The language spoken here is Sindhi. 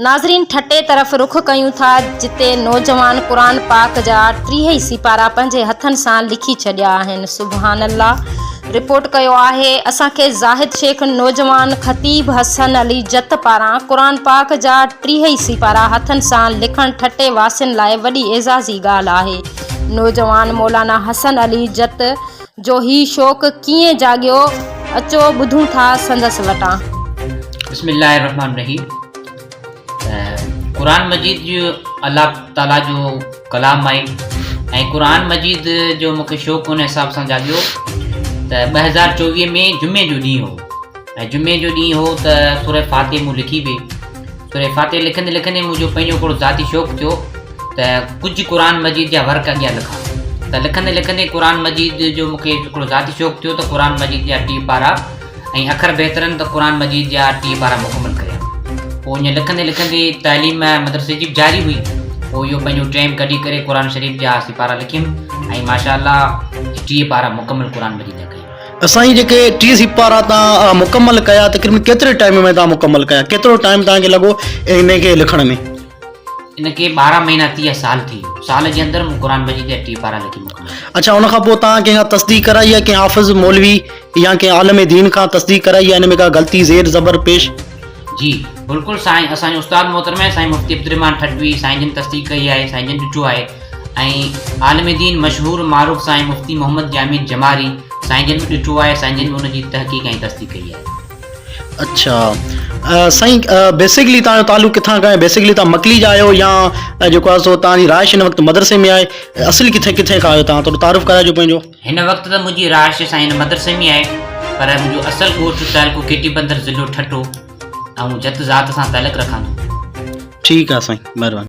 ناظرين ٺٽي طرف رخ ڪيون ٿا جتي نوجوان قرآن پاڪ جا 30 ئي سيپارا پنهنجي هٿن سان لکي ڇڏيا آهن سبحان الله رپورٽ ڪيو آهي اسان کي زاهد شيخ نوجوان خطيب حسن علي جت پاران قرآن پاڪ جا 30 ئي سيپارا هٿن سان لکڻ ٺٽي واسين لاء وڏي اعزازي ڳالهه آهي نوجوان مولانا حسن علي جت جو هي شوق ڪيئن جاڳيو اچو ٻڌون ٿا سندس وٽان. بسم الله الرحمن الرحيم قرآن مجيد جو الله تعالي جو ڪلام آهي ۽ قرآن مجيد جو مونکي شوق ان حساب سان جاڳيو ته 2024 ۾ جمعي جو ڏينهن هو ۽ جمعي جو ڏينهن هو ته سورة فاتح مون لکي به سورة فاتح لکندي لکندي منهنجو پنهنجو هڪڙو ذاتي شوق ٿيو ته ڪجهه قرآن مجيد جا ورق اڳيان لکان ته لکندي لکندي قرآن مجيد جو مونکي هڪڙو ذاتي شوق ٿيو ته قرآن مجيد جا 30 پارا ۽ اکر بهتر آهن ته قرآن مجيد جا 30 پارا مڪمل ڪريان. پوء ائين لکندي لکندي تعليم مدرسي جي به جاري هئي. پوء اهو پنهنجو ٽائيم ڪڍي ڪري قرآن شريف جا سيپارا لکيم ۽ ماشاء الله 30 پارا مڪمل قرآن مجيد جا ڪيم. سائين جيڪي 30 سيپارا تان مڪمل ڪيا تقريبن ڪيتري ٽائيم ۾ تان مڪمل ڪيا ڪيترو ٽائيم تان کي لڳو ان کي لکڻ ۾؟ ان کي 12 مهينا ٿي يا سال ٿي ويو. سال جي اندر مون قرآن مجيد جا 30 پارا لکي مڪمل ڪيا. اڇا ان کان پوء توهان ڪنهن کان تصديق ڪرائي آهي ڪنهن حافظ مولوي يا ڪنهن عالم دين کان تصديق ڪرائي آهي ان ۾ ڪا غلطي زير زبر پيش؟ جي بلڪل سائين اسان جو استاد محترم آهي سائين مفتي عبدالرحمان ٺٽوي سائين جن تصديق ڪئي آهي سائين جن ڏٺو آهي ۽ عالم دين مشهور معروف سائين مفتي محمد جامي جماري سائين جن به ڏٺو آهي سائين جن به ان جي تحقيق ۽ تصديق ڪئي آهي. اڇا سائين بيسڪلي تان جو تعلق ڪٿان کان آهي بيسڪلي تان مڪلي جا آهيو يا جيڪو آهي سو تان جي رهائش هن وقت مدرسي ۾ آهي اصل ڪٿي ڪٿي کان آهيو تان ٿورو تعارف ڪرائجو پنهنجو. هن وقت ته منهنجي رهائش سائين هن مدرسي ۾ آهي پر منهنجو اصل ڳوٺ تعلقو ڪيٽي بندر ضلعو ٺٽو آئون جت ذات سان تعلق رکان ٿو. ٺيڪ آهي سائين مهرباني.